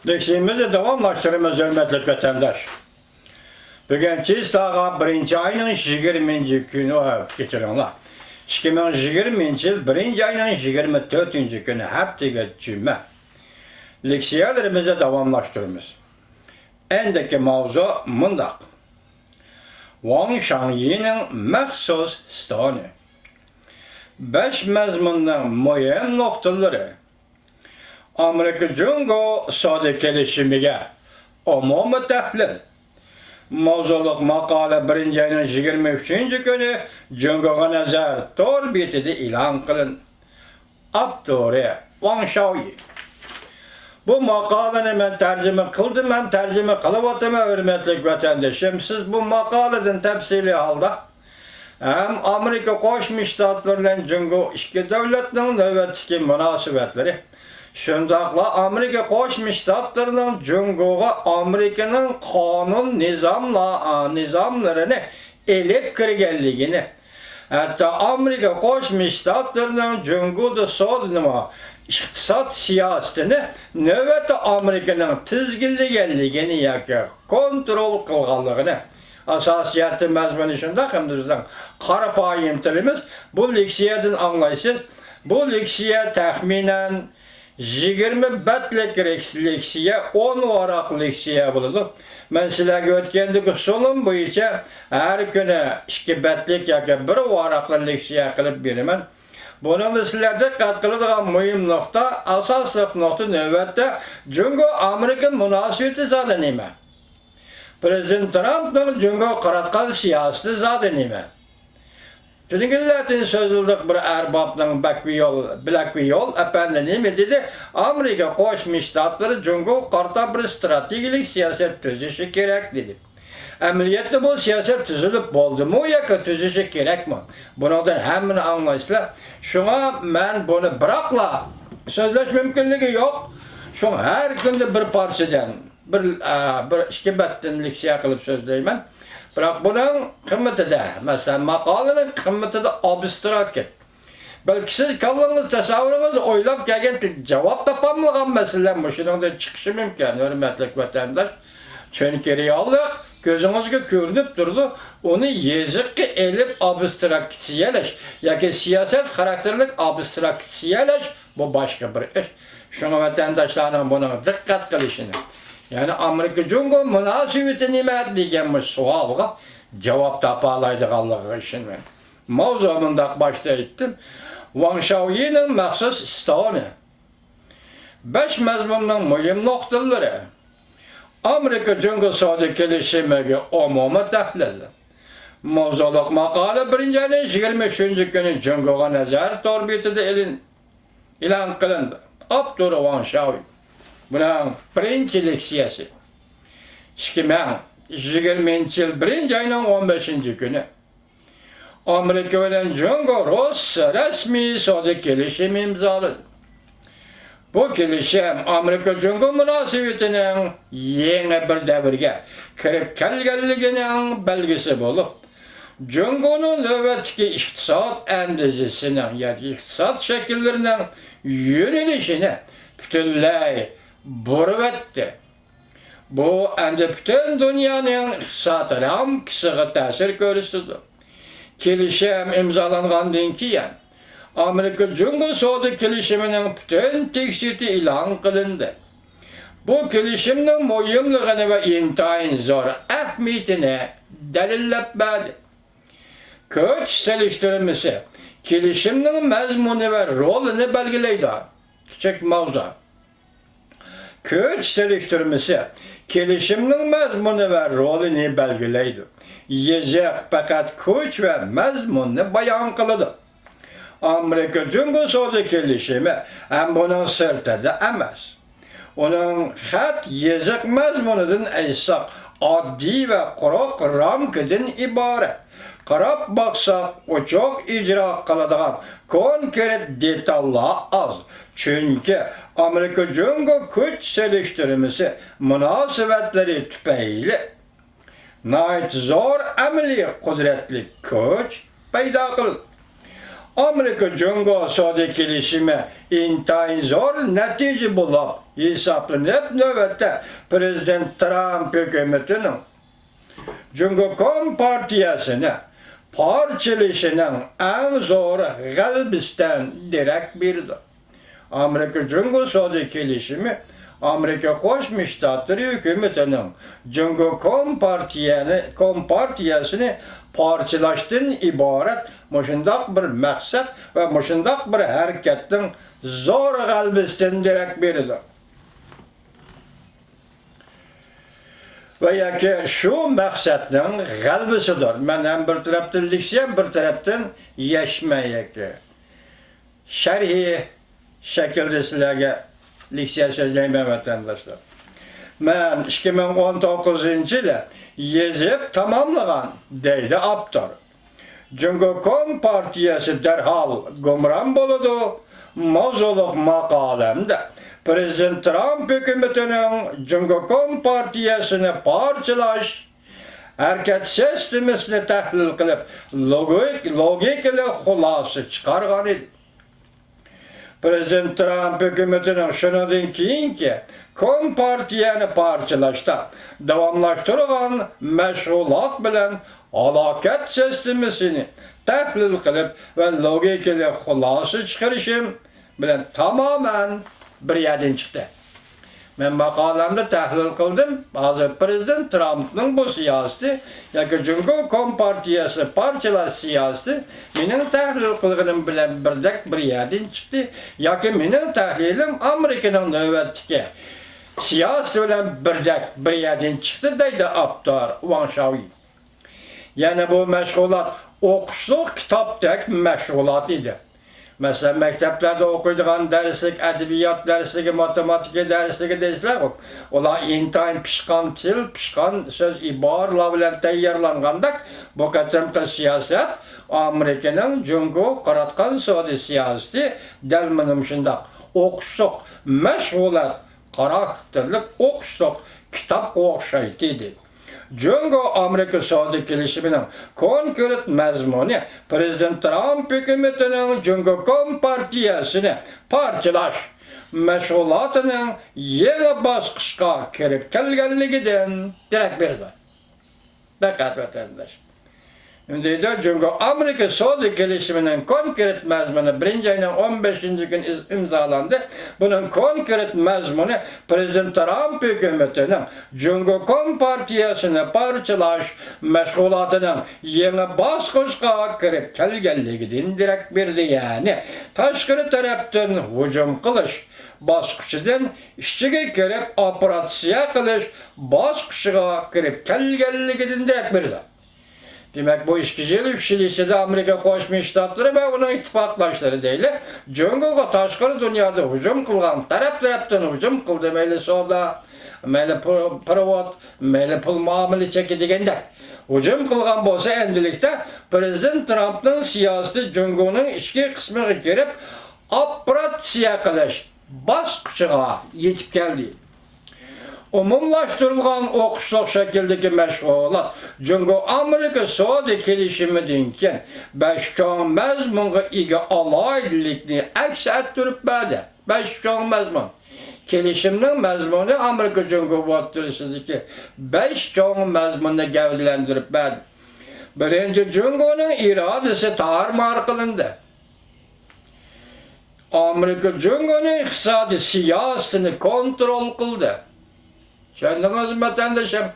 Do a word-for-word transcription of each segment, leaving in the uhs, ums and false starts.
لېكسىيەمىزنى داۋاملاشتۇرىمىز، ھۆرمەتلىك ۋەتەنداش. بۈگۈن چىسلاغا بىرىنچى ئاينىڭ يىگىرمىنچى كۈنى، ئە، كەچۈرۈڭلار. ئىككى مىڭ يىگىرمىنچى يىل بىرىنچى ئاينىڭ يىگىرمە تۆتىنچى كۈنى، ھەپتىگە جۈمە. لېكسىيەلىرىمىزنى داۋاملاشتۇرىمىز. ئەندىكى ماۋزۇ مۇنداق. ۋاڭ شاڭيىنىڭ مەخسۇس ستانى. بەش مەزمۇننىڭ مۇھىم نۇقتىلىرى. ئامېرىكا جۇڭگو سودا كېلىشىمىگە ئومۇمىي تەھلىل. ماۋزۇلۇق ماقالە بىرىنچى ئاينىڭ يىگىرمە ئۈچىنچى كۈنى جۇڭگوغا نەزەر تور بېتىدە ئېلان قىلىندى. ئاپتورى ۋاڭ شاۋيى. بۇ ماقالىنى مەن تەرجىمە قىلدىم ھەم تەرجىمە قىلىۋاتىمەن، ھۆرمەتلىك ۋەتەندىشىم. سىز بۇ ماقالىدىن تەپسىلىي ھالدا ھەم ئامېرىكا قوشما شتاتلىرى بىلەن جۇڭگو ئىككى دۆلەتنىڭ نۆۋەتتىكى مۇناسىۋەتلىرى، شۇنداقلا ئامېرىكا قوشما شتاتلىرىنىڭ جۇڭگوغا ئامېرىكىنىڭ قانۇن نىزاملا-، نىزاملىرىنى ئېلىپ كىرگەنلىكىنى، ھەتتا ئامېرىكا قوشما شتاتلىرىنىڭ جۇڭگودا سودىنىمۇ، ئىقتىساد سىياسىتىنى نۆۋەتتە ئامېرىكىنىڭ تىزگىنلىگەنلىكىنى ياكى كونترول قىلغانلىقىنى، ئاساسىي يەتتە مەزمۇنى شۇنداق، ئەمدى بىزنىڭ قارا پايىم تىلىمىز. بۇ لېكسىيەدىن ئاڭلايسىز. بۇ لېكسىيە تەخمىنەن يىگىرمە بەتلىك رېكس-، لېكسىيە، ئون ۋاراق لېكسىيە بولىدۇ. مەن سىلەرگە ئۆتكەندىكى ئۇسۇلۇم بويىچە ھەر كۈنى ئىككى بەتلىك ياكى بىر ۋاراقلا لېكسىيە قىلىپ بېرىمەن. بۇنىڭدا سىلەر دىققەت قىلىدىغان مۇھىم نۇقتا، ئاساسلىق نۇقتا نۆۋەتتە جۇڭگو ئامېرىكا مۇناسىۋىتى زادى نېمە؟ پرېزىدېنت ترامپنىڭ جۇڭگوغا قاراتقان سىياسىتى زادى نېمە؟ تۈنۈگۈنلەردىن سۆزلىدۇق، بىر ئەربابنىڭ بەكۋىيول، بلەكۋىيول ئەپەندى نېمە دېدى؟ ئامېرىكا قوشما شتاتلىرى جۇڭگوغا قارىتا بىر ستراتېگىيەلىك سىياسەت تۈزۈشى كېرەك دېدى. ئەمەلىيەتتە بۇ سىياسەت تۈزۈلۈپ بولدىمۇ ياكى تۈزۈشى كېرەكمۇ؟ بۇنىڭدىن ھەممىنى ئاڭلايسىلەر. شۇڭا مەن بۇنى بىراقلا سۆزلەش مۇمكىنلىكى يوق. شۇڭا ھەر كۈندە بىر پارچىدىن، بىر، ئە، بىر ئىككى بەتتىن لېكسىيە قىلىپ سۆزلەيمەن. بىراق بۇنىڭ قىممىتىدە، مەسىلەن، ماقالىنىڭ قىممىتىدە ئابستراكت، بەلكى سىز كاللىڭىز، تەسەۋۋۇرىڭىز ئويلاپ كەلگەن جاۋاب تاپالمىغان مەسىلىلەر مۇشۇنىڭدىن چىقىشى مۇمكىن، ھۆرمەتلىك ۋەتەنداش. چۈنكى رېئاللىق كۆزىڭىزگە كۆرۈنۈپ تۇرىدۇ، ئۇنى يېزىققا ئېلىپ ئابستراكسىيەلەش ياكى سىياسەت خاراكتېرلىك ئابستراكسىيەلەش، بۇ باشقا بىر ئىش. شۇڭا ۋەتەنداشلارنىڭ بۇنىڭغا دىققەت قىلىشىنى، يەنى ئامېرىكا جۇڭگو مۇناسىۋىتى نېمە دېگەن مۇشۇ سوئالغا جاۋاب تاپالايدىغانلىقىغا ئىشىنىمەن. ماۋزۇ مۇنداق باشتا ئېيتتىم. ۋاڭ شاۋيىنىڭ مەخسۇس ئىستانى. بەش مەزمۇننىڭ مۇھىم نۇقتىلىرى. ئامېرىكا جۇڭگو سودا كېلىشىمىگە ئومۇمىي تەھلىل. ماۋزۇلۇق ماقالە بىرىنچى ئاينىڭ يىگىرمە ئۈچىنچى كۈنى جۇڭگوغا نەزەر تور بېتىدە ئېلىن-، ئېلان قىلىندى. ئاپتورى ۋاڭ شاۋيۈ. بۇنىڭ بىرىنچى لېكسىيەسى. ئىككى مىڭ يىگىرمىنچى يىل بىرىنچى ئاينىڭ ئون بەشىنچى كۈنى. ئامېرىكا بىلەن جۇڭگو رۇس رەسمىي سودا كېلىشىمى ئىمزالىدى. بۇ كېلىشىم ئامېرىكا جۇڭگو مۇناسىۋىتىنىڭ يېڭى بىر دەۋرگە كىرىپ كەلگەنلىكىنىڭ بەلگىسى بولۇپ، جۇڭگونىڭ نۆۋەتتىكى ئىقتىساد ئەندىزىسىنىڭ ياكى ئىقتىساد شەكىللىرىنىڭ يۆنىلىشىنى پۈتۈنلەي بۇرۇۋەتتى. بۇ ئەمدى پۈتۈن دۇنيانىڭ ئىقتىساد رامكىسىغا تەسىر كۆرسىتىدۇ. كېلىشىم ئىمزالانغاندىن كېيىن، ئامېرىكا جۇڭگو سودا كېلىشىمىنىڭ پۈتۈن تېكىستى ئېلان قىلىندى. بۇ كېلىشىمنىڭ مۇھىملىقىنى ۋە ئىنتايىن زور ئەھمىيىتىنى دەلىللەپ بەردى. كۈچ سېلىشتۇرمىسى كېلىشىمنىڭ مەزمۇنى ۋە رولىنى بەلگىلەيدۇ. كىچىك ماۋزۇ. كۈچ سېلىشتۇرمىسى كېلىشىمنىڭ مەزمۇنى ۋە رولىنى بەلگىلەيدۇ. يېزىق پەقەت كۈچ ۋە مەزمۇننى بايان قىلىدۇ. ئامېرىكا جۇڭگو سودا كېلىشىمى ھەم بۇنىڭ سىرتىدا ئەمەس. ئۇنىڭ خەت يېزىق مەزمۇنىدىن ئېيتساق، ئاددىي ۋە قۇرۇق رامكىدىن ئىبارەت. قاراپ باقساق، ئوچۇق ئىجرا قىلىدىغان كونكرېت دېتاللار ئاز. چۈنكى ئامېرىكا جۇڭگو كۈچ سېلىشتۇرمىسى مۇناسىۋەتلىرى تۈپەيلى ناھايىتى زور ئەمەلىي قۇدرەتلىك كۈچ پەيدا قىلدى. ئامېرىكا جۇڭگو سودا كېلىشىمى ئىنتايىن زور نەتىجە بولۇپ ھېسابلىنىپ، نۆۋەتتە پىرېزىدېنت ترامپ ھۆكۈمىتىنىڭ جۇڭگو كومپارتىيەسىنى پارچىلىشىنىڭ ئەڭ زور غەلىبىسىدىن دېرەك بېرىدۇ. ئامېرىكا جۇڭگو سودا كېلىشىمى ئامېرىكا قوشما شتاتلىرى ھۆكۈمىتىنىڭ جۇڭگو كومپارتىيەنى، كومپارتىيەسىنى پارچىلاشتىن ئىبارەت مۇشۇنداق بىر مەقسەت ۋە مۇشۇنداق بىر ھەرىكەتنىڭ زور غەلىبىسىدىن دېرەك بېرىدۇ. ۋە ياكى شۇ مەقسەتنىڭ غەلىبىسىدۇر. مەن ھەم بىر تەرەپتىن لېكسىيە، بىر تەرەپتىن يەشمە ياكى شەرھى شەكلىدە سىلەرگە لېكسىيە سۆزلەيمەن، ۋەتەنداشلار. مەن ئىككى مىڭ ئون توققۇزىنچى يىلى يېزىپ تاماملىغان، دەيدۇ ئاپتور. جۇڭگو كومپارتىيەسى دەرھال گۇمران بولىدۇ ماۋزۇلۇق ماقالەمدە پىرېزىدېنت ترامپ ھۆكۈمىتىنىڭ جۇڭگو كومپارتىيەسىنى پارچىلاش ھەرىكەت سىستېمىسىنى تەھلىل قىلىپ، لوگىك-، لوگىكىلىق خۇلاسە چىقارغان ئىدى. پىرېزىدېنت ترامپ ھۆكۈمىتىنىڭ شۇنىڭدىن كېيىنكى كومپارتىيەنى پارچىلاشتا داۋاملاشتۇرغان مەشغۇلات بىلەن ھالاكەت سىستېمىسىنى تەھلىل قىلىپ ۋە لوگىكىلىق خۇلاسە چىقىرىشىم بىلەن تامامەن بىر يەردىن چىقتى. مەن ماقالەمدە تەھلىل قىلدىم. ھازىر پىرېزىدېنت ترامپنىڭ بۇ سىياسىتى ياكى جۇڭگو كومپارتىيەسى پارچىلاش سىياسىتى مېنىڭ تەھلىل قىلغىنىم بىلەن بىردەك بىر يەردىن چىقتى ياكى مېنىڭ تەھلىلىم ئامېرىكىنىڭ نۆۋەتتىكى سىياسىتى بىلەن بىردەك بىر يەردىن چىقتى، دەيدۇ ئاپتور ۋاڭ شاۋيىن. يەنە بۇ مەشغۇلات ئوقۇشلۇق كىتابتەك مەشغۇلات ئىدى. مەسىلەن، مەكتەپلەردە ئوقۇيدىغان دەرسلىك، ئەدەبىيات دەرسلىكى، ماتېماتىكا دەرسلىكى دەيسىلەرغۇ، ئۇلار ئىنتايىن پىشقان تىل، پىشقان سۆز، ئىبارىلەر بىلەن تەييارلانغاندەك، بۇ قېتىمقى سىياسەت، ئامېرىكىنىڭ جۇڭگوغا قاراتقان سودا سىياسىتى دەل مانا مۇشۇنداق ئوقۇشلۇق مەشغۇلات خاراكتېرلىك ئوقۇشلۇق كىتابقا ئوخشايتتى. جۇڭگو ئامېرىكا سودا كېلىشىمىنىڭ كونكرېت مەزمۇنى پىرېزىدېنت ترامپ ھۆكۈمىتىنىڭ جۇڭگو كومپارتىيەسىنى پارچىلاش مەشغۇلاتىنىڭ يېڭى باسقۇچقا كىرىپ كەلگەنلىكىدىن دېرەك بېرىدۇ. دىققەت، ۋەتەنداش! نېمە دەيدۇ؟ جۇڭگو ئامېرىكا سودا كېلىشىمىنىڭ كونكرېت مەزمۇنى بىرىنچى ئاينىڭ ئون بەشىنچى كۈنى ئىز-، ئىمزالاندى. بۇنىڭ كونكرېت مەزمۇنى پىرېزىدېنت ترامپ ھۆكۈمىتىنىڭ جۇڭگو كومپارتىيەسىنى پارچىلاش مەشغۇلاتىنىڭ يېڭى باسقۇچقا كىرىپ كەلگەنلىكىدىن دېرەك بېرىدۇ، يەنى تاشقىرى تەرەپتىن ھۇجۇم قىلىش باسقۇچىدىن ئىچىگە كىرىپ ئوپېراتسىيە قىلىش باسقۇچىغا كىرىپ كەلگەنلىكىدىن دېرەك بېرىدۇ. دېمەك، بۇ ئىككى يىل، ئۈچ يىل ئىچىدە ئامېرىكا قوشما شتاتلىرى ۋە ئۇنىڭ ئىتتىپاقداشلىرى دەيلى، جۇڭگوغا تاشقىرى دۇنيادا ھۇجۇم قىلغان، تەرەپ تەرەپتىن ھۇجۇم قىلدى، مەيلى سودا، مەيلى پر-، پېرېۋوت، مەيلى پۇل مۇئامىلە چېكى دېگەندەك ھۇجۇم قىلغان بولسا، ئەمدىلىكتە پىرېزىدېنت ترامپنىڭ سىياسىتى جۇڭگونىڭ ئىچكى قىسمىغا كىرىپ، ئوپېراتسىيە قىلىش باسقۇچىغا يېتىپ كەلدى. ئومۇملاشتۇرۇلغان ئوقۇشلۇق شەكىلدىكى مەشغۇلات جۇڭگو ئامېرىكا سودا كېلىشىمىدىن كېيىن بەش چوڭ مەزمۇنغا ئىگە ئالاھىدىلىكنى ئەكس ئەتتۈرۈپ بەردى. بەش چوڭ مەزمۇن. كېلىشىمنىڭ مەزمۇنى ئامېرىكا جۇڭگو ئوتتۇرىسىدىكى بەش چوڭ مەزمۇننى گەۋدىلەندۈرۈپ بەردى. بىرىنچى، جۇڭگونىڭ ئىرادىسى تارمار قىلىندى. ئامېرىكا جۇڭگونىڭ ئىقتىسادىي سىياسىتىنى كونترول قىلدى. چۈشەندىڭىزمۇ، ۋەتەندىشىم؟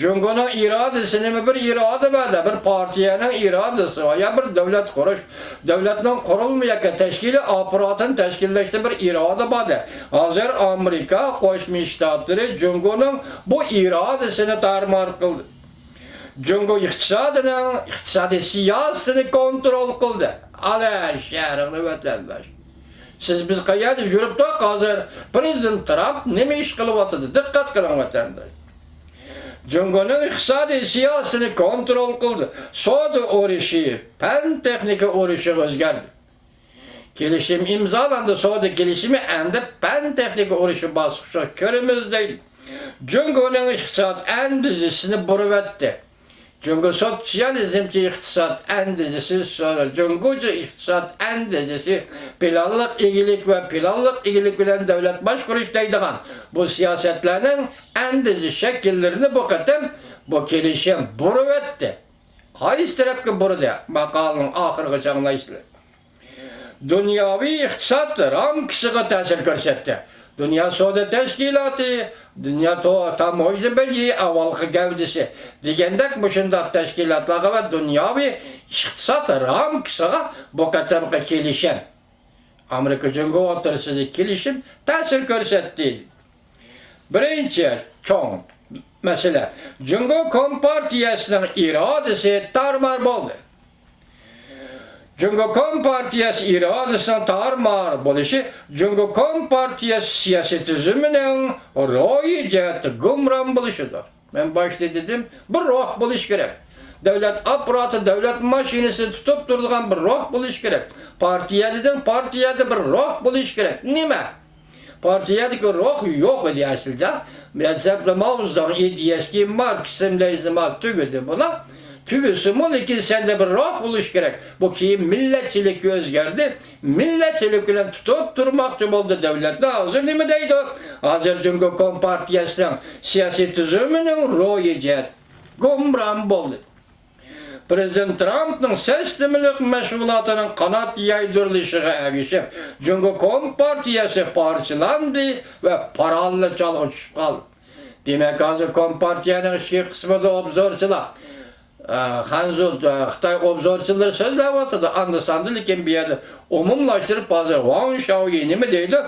جۇڭگونىڭ ئىرادىسى نېمە؟ بىر ئىرادە بار-دە، بىر پارتىيەنىڭ ئىرادىسى بار، يا بىر دۆلەت قۇرۇش، دۆلەتنىڭ قۇرۇلما ياكى تەشكىلىي ئاپپاراتىنى تەشكىللەشتە بىر ئىرادە بار-دە. ھازىر ئامېرىكا قوشما شتاتلىرى جۇڭگونىڭ بۇ ئىرادىسىنى تارمار قىلدى. جۇڭگو ئىقتىسادىنىڭ ئىقتىسادىي سىياسىتىنى كونترول قىلدى. ئانا شەھىرىڭنى، ۋەتەنداش. سىز، بىز قەيەردە يۈرۈپتۇق ھازىر؟ پىرېزىدېنت ترامپ نېمە ئىش قىلىۋاتىدۇ؟ دىققەت قىلىڭ، ۋەتەنداش. جۇڭگونىڭ ئىقتىسادىي سىياسىتىنى كونترول قىلدى. سودا ئۇرۇشى پەن تېخنىكا ئۇرۇشىغا ئۆزگەردى. كېلىشىم ئىمزالاندى، سودا كېلىشىمى ئەمدى پەن تېخنىكا ئۇرۇشى باسقۇچىغا كىرىمىز دەيدۇ. جۇڭگونىڭ ئىقتىساد ئەندىزىسىنى بۇرۇۋەتتى. جۇڭگو سوتسىيالىزمچى ئىقتىساد ئەندىزىسى، سو-، جۇڭگوچە ئىقتىساد ئەندىزىسى، پىلانلىق ئىگىلىك ۋە پىلانلىق ئىگىلىك بىلەن دۆلەت باشقۇرۇش دەيدىغان بۇ سىياسەتلەرنىڭ ئەندىزە شەكىللىرىنى بۇ قېتىم بۇ كېلىشىم بۇرۇۋەتتى. قايسى تەرەپكە بۇرىدى؟ ماقالىنىڭ ئاخىرىغىچە ئاڭلايسىلەر. دۇنياۋى ئىقتىساد رامكىسىغا تەسىر كۆرسەتتى. دۇنيا سودا تەشكىلاتى، دۇنيا تو-، تاموژنا بىرلىكى ئاۋۋالقى گەۋدىسى دېگەندەك مۇشۇنداق تەشكىلاتلارغا ۋە دۇنياۋى ئىقتىساد رامكىسىغا بۇ قېتىمقى كېلىشىم، ئامېرىكا جۇڭگو ئوتتۇرىسىدىكى كېلىشىم تەسىر كۆرسەتتى. بىرىنچى چوڭ مەسىلە، جۇڭگو كومپارتىيەسىنىڭ ئىرادىسى تارمار بولدى. جۇڭگو كومپارتىيەسى ئىرادىسىنىڭ تارمار بولۇشى جۇڭگو كومپارتىيەسى سىياسىي تۈزۈمىنىڭ روھىي جەھەتتە گۇمران بولۇشىدۇر. مەن باشتا دېدىم، بىر روھ بولۇش كېرەك. دۆلەت ئاپپاراتى، دۆلەت ماشىنىسىنى تۇتۇپ تۇرىدىغان بىر روھ بولۇش كېرەك. پارتىيە دېدىم، پارتىيەدە بىر روھ بولۇش كېرەك. نېمە؟ پارتىيەدىكى روھ يوق ئىدى ئەسلىدە. مەزھەپلىمە ئىدىيەسى، ماركسىزم، لېنىنىزم تۈگىدى بۇلار. تۈگىسىمۇ، لېكىن سەندە بىر روھ بولۇش كېرەك. بۇ كېيىن مىللەتچىلىككە ئۆزگەردى. مىللەتچىلىك بىلەن تۇتۇپ تۇرماقچى بولدى دۆلەتنى. ھازىر نېمە دەيدۇ؟ ھازىر جۇڭگو كومپارتىيەسىنىڭ سىياسىي تۈزۈمىنىڭ روھى جەھەت گۇمران بولدى. پىرېزىدېنت ترامپنىڭ سىستېمىلىق مەشغۇلاتىنىڭ قانات يايدۇرۇلۇشىغا ئەگىشىپ، جۇڭگو كومپارتىيەسى پارچىلاندى ۋە پاراللېل چالغا چۈشۈپ قالدى. دېمەك، ھازىر كومپارتىيەنىڭ ئىچكى قىسمىدا ئوبزورچىلار، ئە، خەنزۇ، ئە، خىتاي ئوبزورچىلىرى سۆزلەۋاتىدۇ، ئاندا-ساندا، لېكىن بۇ يەردە ئومۇملاشتۇرۇپ ھازىر ۋاڭ شاۋيى نېمە دەيدۇ؟